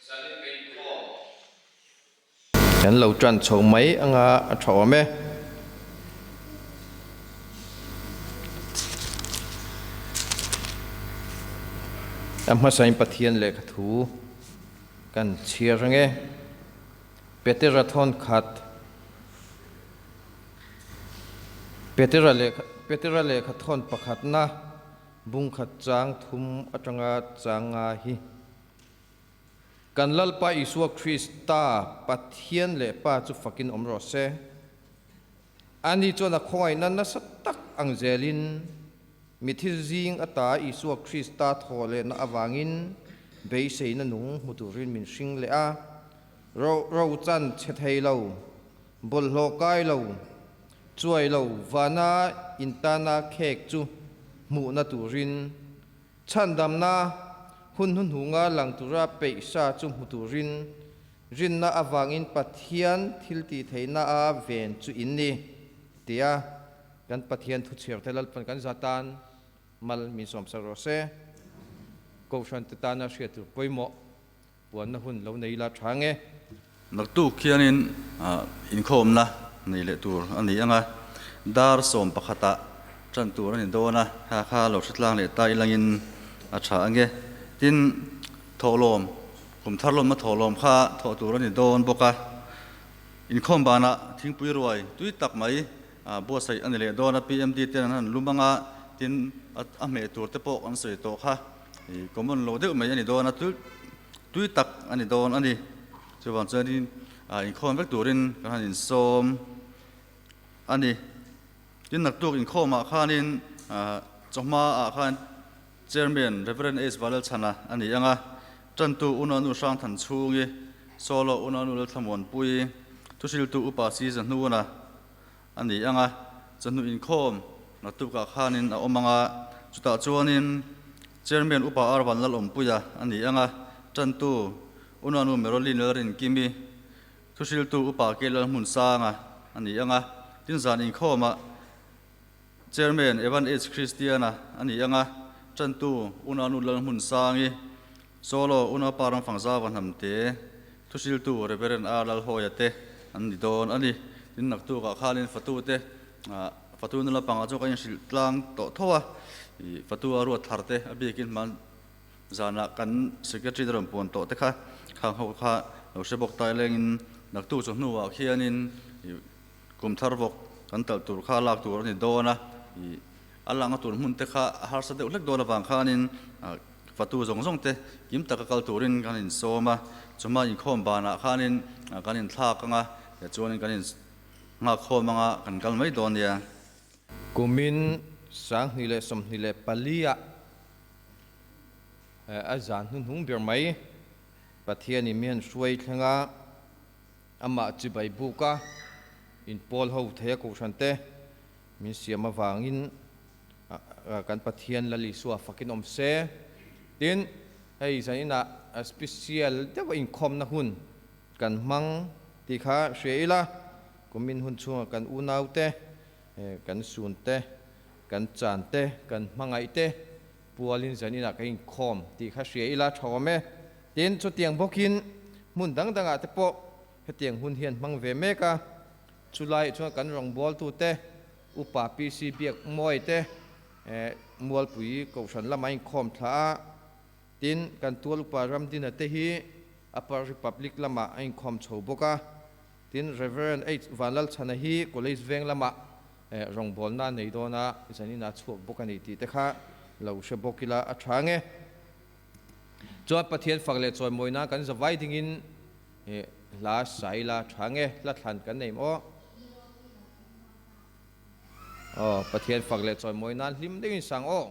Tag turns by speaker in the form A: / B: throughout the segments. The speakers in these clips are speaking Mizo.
A: Zanin ka inkhawm.
B: Kan lo tan chho mai anga a tha awm e. A hmasain Pathian lehkha thu kan chhiar ang e. Petera thawn khat Petera lehkha Petera lehkha thawn pakhatna bungkhat chang thum atanga chang nga hi. Kan Lalpa Isua Krista, Pathian leh Pa chu fakin awm rawh se. Ani chuan a khawngaihna nasa tak ang zelin mithi zing ata Isua Krista thaw lehna avangin beiseina nung hmu turin min hring leh a. Ro ro chan chhe thei lo, bawlhhlawh kai lo, chuai lo vana intana khek chu hmuhna turin Chhandamna hun hnuhnunga lang tura peih sa chu hmu turin rinna avangin Pathian thiltihtheihna a ven chu in ni, tia kan Pathian thuchhiarte Lalpan kan za tan mal min sawmsak rawh se. Kohhrante tana hriat tur pawimawh Puanna hun lo nei ila tha nge?
C: Naktuk khianin inkhawmna nei leh tur a ni ang a, dar sawmpakhatah tan tur a ni dawn a, kha kha lo hretlang leh ta ilangin a tha ang e. Tin, thawhlawm, kum thar lawmna thawhlawm kha thawh tur a ni dawn bawk a. Inkhawm banah thingpui ruai tui tak mai buatsaih a ni leh dawn a, PMD ten an han lum ang a, tin a hmeh tur te pawh kan sawi tawh kha. I common lo deuh mai a ni dawn a, tui tak a ni dawn a ni. Chuvang chuanin inkhawm vek turin kan han insawm a ni. Tin, naktuk inkhawmah khanin chawhmaah khan Chairman Rev. H. Valalchhana a ni ang a, Tantu Unanu Hrangthan chhungi, Solo Unanu Lalthlamuanpui, Thuhriltu Upa Si Zahnuna a ni ang a, chawhnu inkhawm naktukah khanin a awm ang a, chutah chuanin Chairman Upa Arvan Lalawmpuia a ni ang a, Tantu Unanu Merolin Lalrinkimi, Thuhriltu Upa Ke Lalhmunsanga a ni ang a, tin zan inkhawmah Chairman Evan H. Christiana a ni ang a, Tantu Unanu Lalhmunsangi, Solo Unaupa Ramfangzauva Hnamte, Thuhriltu Reverend R. Lalhawia te an ni dawn a ni. Tin, naktukah khanin fatute, fatu nula pangah chu ka inhrilh tlang tawh tho a, fatu a ruat thar te a biakin hman zanah kan Secretary te rawn puan tawh te kha khang ho kha lo hre bawk ta ilengin naktuk chu hnuah khianin kum thar vawk kan talh tur kha lak tur a ni dawn a, a langa tur hmun te kha a harsa deuh hlek dawn avang khanin Fatu zawng zawng te kim taka kal turin kan insawm a, chuma inkhawm banah khanin kan inthlak ang a, tichuanin kan innghakkhawm ang a, kan kal mai dawn nia.
B: Kumin 2024 ah a zan hnuhnung ber mai Pathianin mi han hruai thleng a, amah chibai buk a, inpawl ho thei a kohhran te min siam avangin Kan Pathian Lal Isua fakin awm se. Tin, hei zaninah special deuha inkhawmna hun kan hmang tih kha hria ila, kumin hun chhunga kan unaute, kan sunte, kan chante, kan hmangaihte pualin zaninah kan inkhawm tih kha hria ila tha awm e. Tin, chutiang bawkin hmun dang dangah te pawh hetiang hun hian hmang ve mek a, chulaiah chuan kan rawngbawltute, Upa PC Biak Mawi te Mualpui Kohhran lama inkhawm thla a, tin kan tual Upa Ramdina te hi Upper Republic lamah a inkhawm chho bawk a, tin Rev. H Vanlalchhana hi College veng lamah rawngbawlna a nei dawn a, zanin a chhuak bawk a ni tih te kha lo hre bawk ila a tha nge. Chuan Pathian fak leh chawimawi nan kan zavai dingin hla sa ila tha nge, hla thlan kan nei maw? Aw, Pathian fak leh chawimawi nan hlim deuhin sang aw.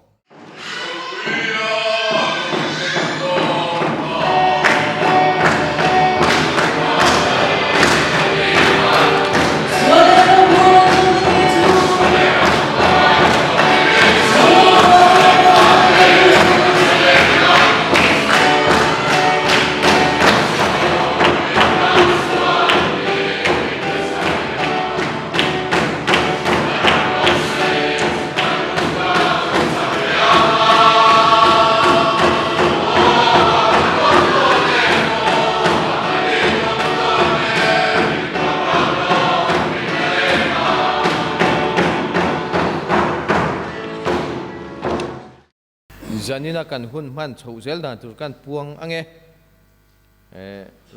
B: Zanina kan hun hman chhoh zel dan tur kan puang ang e.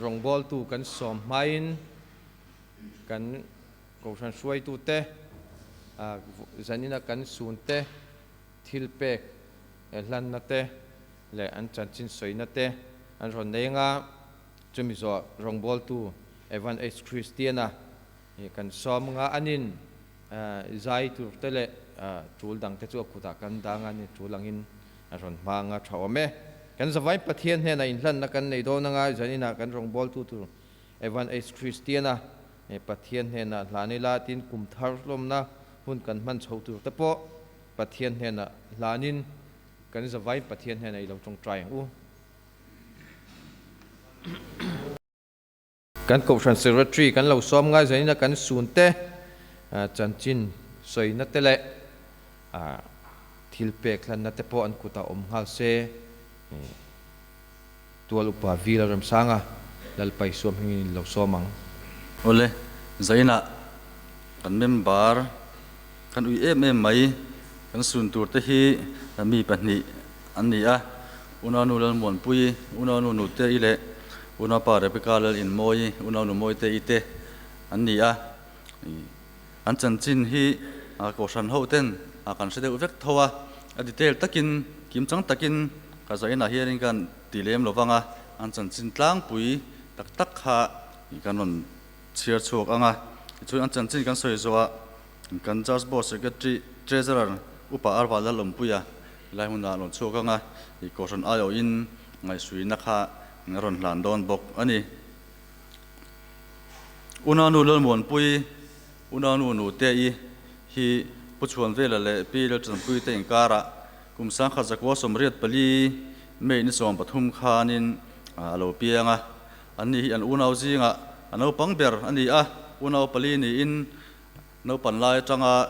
B: Rawngbawltu kan sawm hmain kan Kohhran hruaitute, zanina kan sunte, thilpek hlanna te leh an chanchin sawina te an rawn nei anga chumi zawh rawngbawltu Evan H. Christian-a kan sawm anga anin zai tur te leh tul dang te chu a kutah kan dang a ni, tul angin a rawn hma anga tha awm e. Kan zavai Pathian hnenah inhlanna kan nei dawn anga zaninah kan rawngbawltu tur Evan H. Christian-a Pathian hnenah hlan ila tin kum thar hlawmna hun kan hman chho tur te pawh Pathian hnenah hlanin kan zavai Pathian hnenah i lo tawngtai ang u. Kan Kohhran Secretary kan lo sawm ngai zanin a kan sun te chanchin sawina te leh thil pek hlanna te pawh an kutah awm nghal se. Tual upa Vila Remsanga Lalpai suam hmingin in lo sawm ang.
C: Awle, zainah kan member kan ui em em mai, kan sun tur te hi mi pahnih an ni a, Unanu Lalmuanpuii, Unanu Nute-i leh Unapa Rebecca Lalinmawii, Unanu Mawite-i te an ni a. An chanchin hi Kohhran ho ten kan hre deuh vek tho a, a detail takin, kimchang takin ka zainah hianin kan ti lem lo vang a, an chanchin tlangpui tak tak kha kan rawn chhiar chhuak ang a. Tichuan an chanchin kan sawi zawhah kan Church Board Secretary Treasurer Upa Arva Lalawmpuia lai hmunah rawn chhuak ang a, Kohhran aiawhin ngaihsuihna kha a rawn hlan dawn bawk a ni. Unanu Lalmuanpui, Unanu Nute-i hi Pu Chhuanvela leh Pi Laltanpuii te inkarah kum 1984 May ni 13 khanin a lo piang a. Anni hi an unau zingah a naupang ber a ni a, unau pali niin naupan lai atanga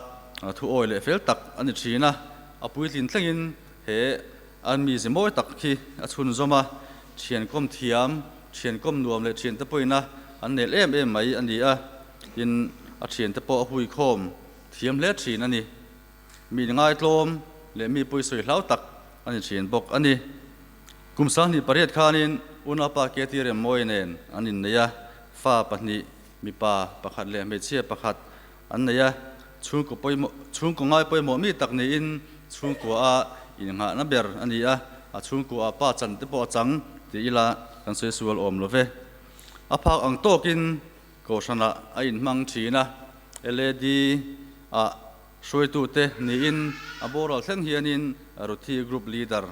C: thu awi leh fel tak a ni thin a. A puitlin thlengin he an mize mawi tak khi a chhunzawm a, thiankawm thiam, thiankawm nuam leh thiante pawhin a an nel em em mai a ni a, tin a thiante pawh a huikhawm thiam hle thin a ni. Mi ngaitlawm leh mi pawisawi hlau tak a ni thin bawk a ni. Kum 28 khanin unaupa Katie Remmawi nen an innei a, fa pahnih, mipa pakhat leh hmeichhia pakhat an nei a, chhungkaw pawimawh chhungkaw ngai pawimawh mi tak niin chhungkua a innghahna ber a ni a, a chhungkua ah pa chan te pawh a chang ti ila kan sawi sual awm lo ve. A phak ang tawkin Kohhranah a inhmang thin a, LAD ah hruaitute niin a boral thleng hianin Ruthi Group Leader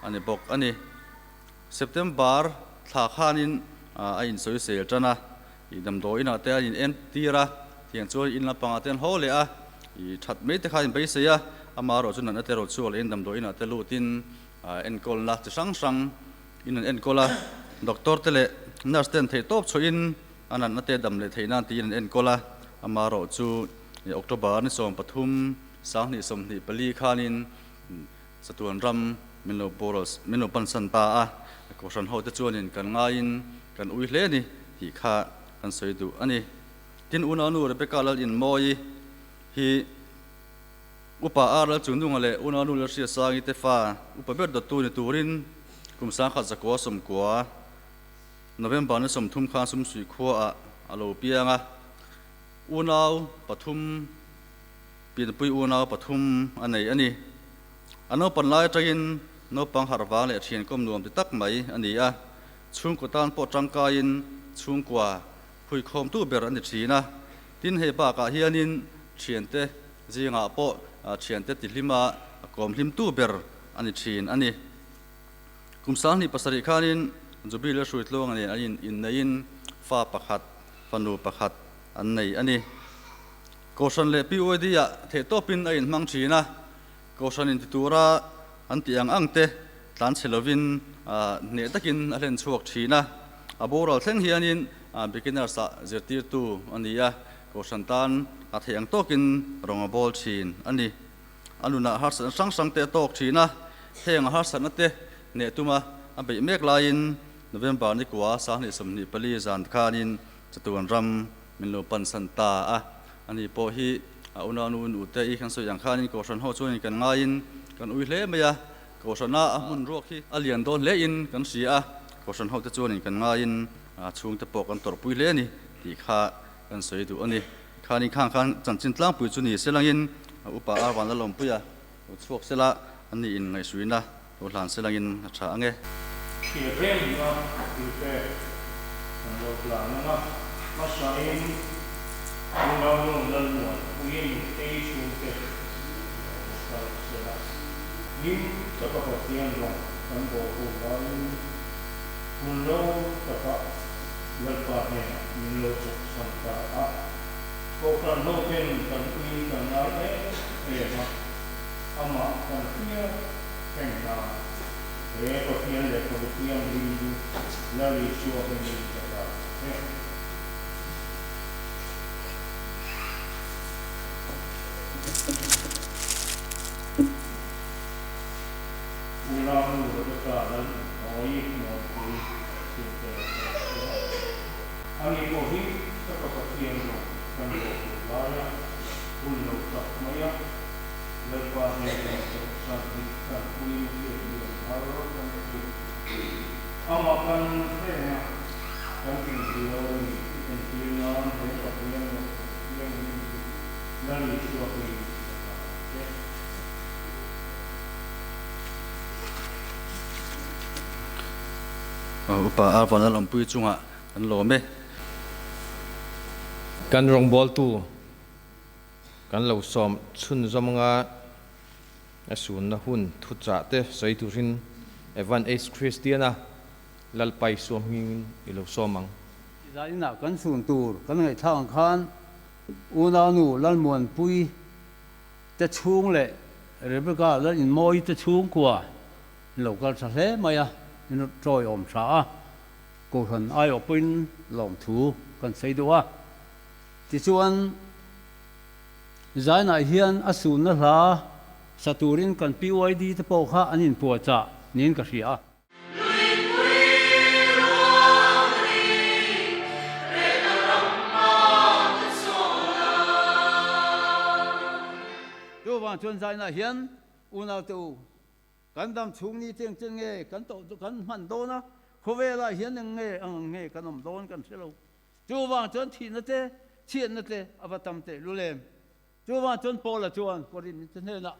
C: a ni bawk a ni. September thla khanin a insawisel tan a, I damdawi inah te an in en tir a, tiang chuan in lampangah te an haw leh a, i that mai te kha in beisei a, ama erawh chu natna te erawh chhuak leh in damdawi inah te lutin enkawlna chi hrang hrang in an enkawl a, doctor te leh nurse te an theih tawp chhuahin a natna te dam leh theih nan tiin an enkawl a, ama erawh chu October ni 13 2024 khanin Chatuan ram min lo boral min lo pansan ta a, Kohhran hote chuanin kan ngaiin kan ui hle a ni tih kha kan sawi duh a ni. Tin, Unanu Rebecca Lalinmawii hi Upa R Lalchungnunga leh Unanu Lalhriatsangi te fa upa ber dawttu ni turin kum 1990 November ni 30 khan Sumsui khuaah a lo piang a, unau pathum Pianpui unau pathum a nei a ni. A naupan lai atangin naupang harh vang leh thiankawm nuam ti tak mai a ni a, chhungkaw tan pawh tangkaiin chhungkua huikhawmtu ber a ni thin a. Tin, hei bakah hianin thiante zingah pawh thiante tihlima kawm hlimtu ber a ni thin a ni. Kum 27 khanin Jubilee Hruaitluanga nen an inneiin fa pakhat, fanu pakhat an nei a ni. Kohhran leh PYD ah theihtawpin a inhmang thin a, Kohhran inti tura an tih ang ang te tlan chhe lovin hneh takin a hlen chhuak thin a. A boral thleng hianin beginners ah zirtirtu a ni a, Kohhran tan a theih ang tawkin rawng a bawl thin a ni. A nunah harsatna hrang hrang te a tawk thin a, heng a harsatna te hneh tuma a beih mek laiin November ni kua 2024 zan khanin chatuan ram Min lo pansan ta a, ani pawh hi a unau nu nu te i kan sawi ang khanin Kohhran ho chuanin kan ngaiin kan ui hle mai a, Kohhrana a hmun ruak hi a lian dawn hle in kan hria a, Kohhran hote chuanin kan ngaiin chhungte pawh kan tawrhpui hle a ni tih kha kan sawi duh a ni. Khanin khang khan chanchin tlangpui chu ni selangin Upa Arvan Lalawmpuia lo chhuak sela a ni in ngaihsuihna lo hlan selangin a tha ang e.
A: Thil remna thilpek kan lo hlan ang a, hmasain Unau nu Lalmuan puiin nutei chhungte lo kal sela. Hlim taka Pathian rawng kan bawh ho laiin hun lo takah Lalpa hnenah min lo chawksan ta a. Kohhran hoten kan ui kan ngai em em a, amah kan hriat reng nan he Pathian lehkhabu thianghlim hi Lal Isua hmingin ka hlan che. Unau nu Rebecca Lal Inhnawi Muanpui chhungte ka hria. Ani pawh hi ka ka Pathian rawng kan bawh tur laia hun lo tak maia Lalpa hnen kan chawlhsan hi kan puiin hriat lian har kan ti. Amah kan hrenga kan inhliau a ni tih entir nan he Pathian lehkhabu thianghlim hi Lal Isua hi ka hlan ang che.
C: Upa Arvan Lalawmpui chungah kan lawm e.
B: Kan rawngbawltu kan lo sawm chhunzawm anga a sunna hun thuchah te sawi turin Evan H. Christian-a Lalpai suam hmingin i lo sawm ang.
D: Zainah kan sun tur kan ngaihthlak ang khan Unaunu Lalmuanpui te chhung leh Rebecca Lalinmawii te chhungkua in lo kal tha hle mai a, in tawiawm tha a, Kohhran aiawh pawhin lawmthu kan sawi duh a. Tichuan, Zainah hian a sunna hla sa turin kan PYD te pawh kha an inpuahchah niin ka hria a. Chuvang chuan Zainah hian unaute u, kan dam chhung ni cheng chen nge kan tawh kan hman dawn a, khawvelah hian eng nge ang ang nge kan awm dawn kan hre lo. Chuvang chuan thihna te, chhiatna te a va tam teh lul em? Chuvang chuan Paula chuan Korinth te hnenah,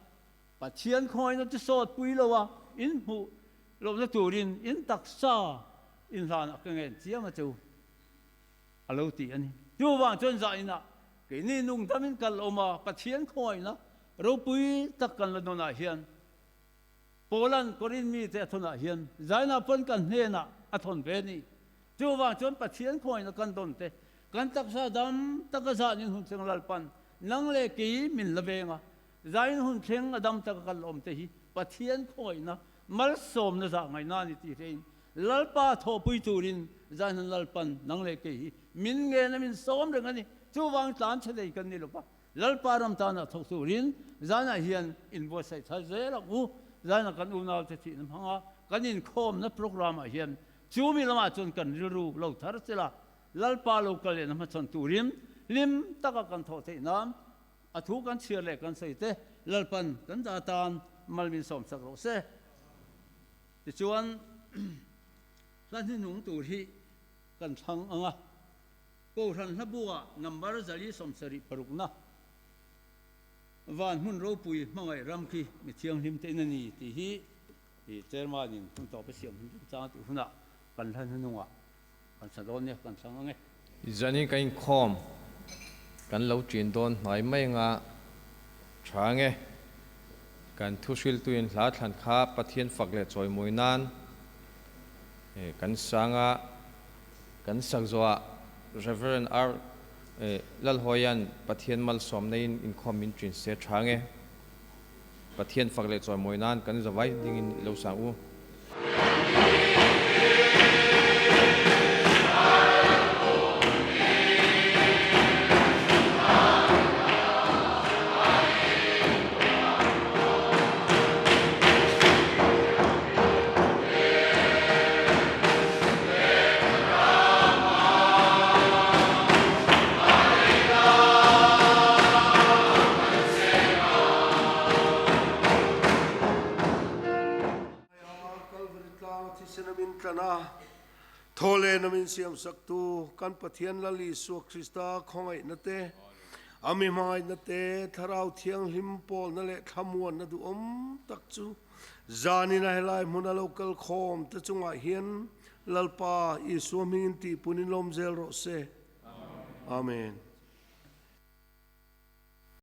D: Pathian khawina chu sawt pui lo a, in hmuh lohna turin in taksa in hlanah ka ngen chiang a che u, a lo ti a ni. Chuvang chuan zah inah keini nungdamin kal awm a, Pathian khawina ropui tak kan la nawnah hian Paula'n Korinth mite a thawnah hian Zaina pawn kan hnenah a thawn ve a ni. Chuvang chuan Pathian khawngaihna kan dawn te, kan taksa dam taka zanin hun thleng Lalpan nang leh kei min la veng a, zain hun thleng a dam taka kan la awm te hi Pathian khawngaihna malsawmna zah ngaihna a ni tih hrein Lalpa thawhpui turin zain hun Lalpan nang leh kei hi min ngen a min sawm reng a ni. Chuvang tlan chhe nei kan ni lo va, Lalpa ram tanah thawk turin zanah hian inbuatsaih thar zel ang u. Zanah kan unaute thihna hmanga kan inkhawmna programme ah hian Chu mi lamah chuan kan rilru lo thar sela, Lalpa lo kal lehna hmachhawn turin hlim taka kan thawh theih nan a thu kan chhiar leh kan sawi te Lalpan kan dah atan mal min sawmsak rawh se. Tichuan, hla hnuhnung tur hi kan thlang ang a, Kohhran hlabu-ah number 476-na Van hmun ropui hmangaih ram khi mi thianghlim te in a ni tih hi I chairman in hun tawp a siam hun chungchang tih hunah kan hla hnuhnungah kan sa dawn nia kan thlang ang e.
B: Zanin kan inkhawm kan lo ṭin dawn hnai mai anga ṭha ange. Kan thuhriltuin hla thlan kha Pathian fak leh chawimawi nan kan sang a, kan sak zawhah Rev. R. Lalhawia'n Pathian malsawm neiin inkhawm min ṭin se ṭha ange. Pathian fak leh chawimawi nan kan zavai dingin i lo sang u.
E: thisen a min tlan a, thawhlen a min siamsaktu kan Pathian Lal Isua Krista khawngaihna te, a mi hmangaihna te, Thlarau Thianghlim pawlna leh thlamuanna duhawm tak chu zanin a helai hmuna lo kal khawm te chungah hian Lalpa Isua hmingin tihpunin lawm zel rawh se. Amen.